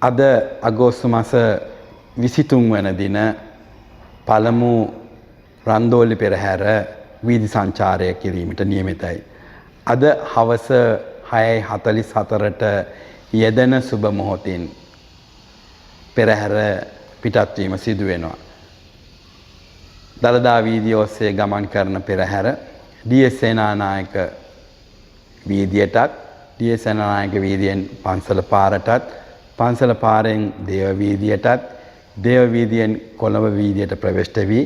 අද අගෝස්තු මාස 23 වන දින පළමු රන්දෝලි පෙරහැර වීදි සංචාරය කිරීමට නියමිතයි. අද හවස 6:44ට යෙදෙන සුබ මොහොතින් පෙරහැර පිටත් වීම සිදු වෙනවා. දළදා වීදිය ඔස්සේ ගමන් කරන පෙරහැර ඩී.එස්. සේනානායක වීදියටත්, ඩී.එස්. සේනානායක වීදියෙන් පන්සල පාරටත්, පන්සල පාරෙන් දේව වීදියටත්, දේව වීදියෙන් කොළඹ වීදියට ප්‍රවිෂ්ඨ වී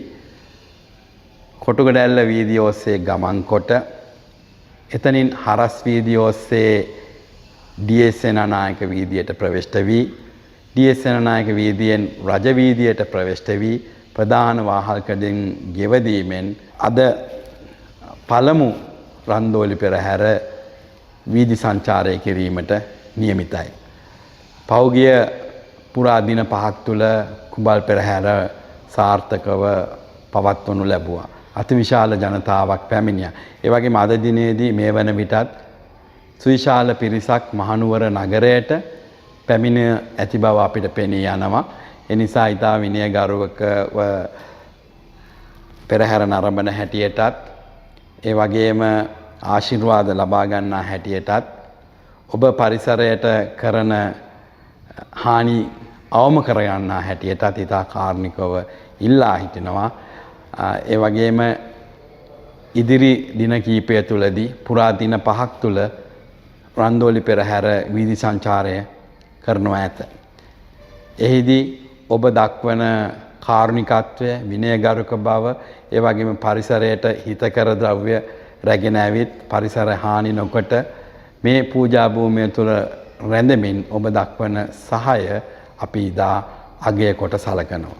කොටුගොඩැල්ල වීදිය ඔස්සේ ගමන් කොට එතනින් හරස් වීදිය ඔස්සේ ඩී.එස්. සේනානායක වීදියට ප්‍රවිෂ්ඨ වී ඩී.එස්. සේනානායක වීදියෙන් රජ වීදියට ප්‍රවිෂ්ඨ වී ප්‍රධාන වාහල්කඩෙන් ගෙවදීමෙන් අද පළමු රන්දෝලි පෙරහැර වීදි සංචාරය කිරීමට නියමිතයි. පෞගිය පුරා දින 5ක් තුළ කුඹල් පෙරහැර සාර්ථකව පවත්වනු ලැබුවා. අතිවිශාල ජනතාවක් පැමිණියා. ඒ වගේම අද දිනේදී මේ වන විටත් සුවිශාල පිරිසක් මහනුවර නගරයට පැමිණ ඇති බව අපිට පෙනී යනවා. ඒ නිසා ඉතා විනයගරුකව පෙරහැර නරඹන හැටියටත්, ඒ වගේම ආශිර්වාද ලබා ගන්නා හැටියටත්, ඔබ පරිසරයට කරන හානි අවම කරගන්නා හැටියටත් ඉතා කාරුණිකව ඉල්ලා හිටිනවා. ඒ වගේම ඉදිරි දින කීපය තුළදී පුරා දින 5ක් තුළ රන්දෝලි පෙරහැර වීදි සංචාරය කරනවා ඇත. එහිදී ඔබ දක්වන කාරුණිකත්වය, විනයගරුක බව, ඒ වගේම පරිසරයට හිතකර ද්‍රව්‍ය රැගෙන ඇවිත් පරිසර හානි නොකොට මේ පූජා භූමිය තුළ රැඳෙමින් ඔබ දක්වන සහාය අපි ඉතා අගය කොට සලකනවා.